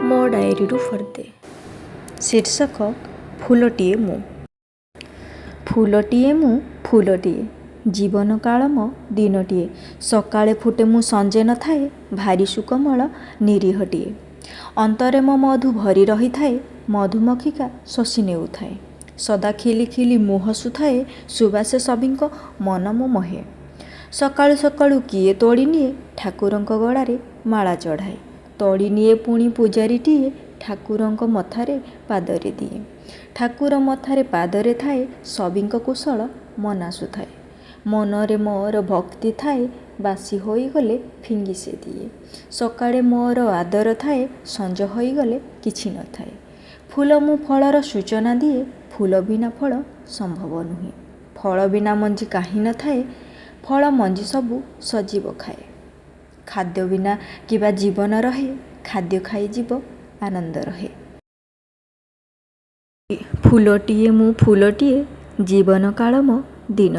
ମୋ ଡାଏରୀରୁ ଫର୍ଦ୍ଦେ। ଶୀର୍ଷକ ଫୁଲଟିଏ ମୁଁ। ଫୁଲଟିଏ ମୁଁ ଫୁଲଟିଏ, ଜୀବନକାଳ ମୋ ଦିନଟିଏ। ସକାଳେ ଫୁଟେ ମୁଁ ସଞ୍ଜେ ନଥାଏ, ଭାରି ସୁକୋମଳ ନିରୀହଟିଏ। ଅନ୍ତରେ ମୋ ମଧୁ ଭରି ରହିଥାଏ, ମଧୁମକ୍ଷିକା ଶୋଷି ନେଉଥାଏ। ସଦା ଖିଲି ଖିଲି ମୁଁ ହସୁଥାଏ, ସୁବାସେ ସଭିଙ୍କ ମନ ମୁଁ ମୋହେ। ସକାଳୁ ସକାଳୁ କିଏ ତୋଳିନିଏ, ଠାକୁରଙ୍କ ଗଳାରେ ମାଳା ଚଢ଼ାଏ। ତୋଳିନିଏ ପୁଣି ପୂଜାରୀଟିଏ, ଠାକୁରଙ୍କ ମଥାରେ ପାଦରେ ଦିଏ। ଠାକୁର ମଥାରେ ପାଦରେ ଥାଏ, ସଭିଙ୍କ କୁଶଳ ମନାସୁଥାଏ। ମନରେ ମୋର ଭକ୍ତି ଥାଏ, ବାସି ହୋଇଗଲେ ଫିଙ୍ଗି ସେ ଦିଏ। ସକାଳେ ମୋର ଆଦର ଥାଏ, ସଞ୍ଜ ହୋଇଗଲେ କିଛି ନଥାଏ। ଫୁଲ ମୁଁ ଫଳର ସୂଚନା ଦିଏ, ଫୁଲ ବିନା ଫଳ ସମ୍ଭବ ନୁହେଁ। ଫଳ ବିନା ମଞ୍ଜି କାହିଁ ନଥାଏ, ଫଳ ମଞ୍ଜି ସବୁ ସଜୀବ ଖାଏ। ଖାଦ୍ୟ ବିନା କିବା ଜୀବନ ରହେ, ଖାଦ୍ୟ ଖାଇ ଜୀବ ଆନନ୍ଦ ରହେ। ଫୁଲଟିଏ ମୁଁ ଫୁଲଟିଏ, ଜୀବନକାଳ ମୋ ଦିନ।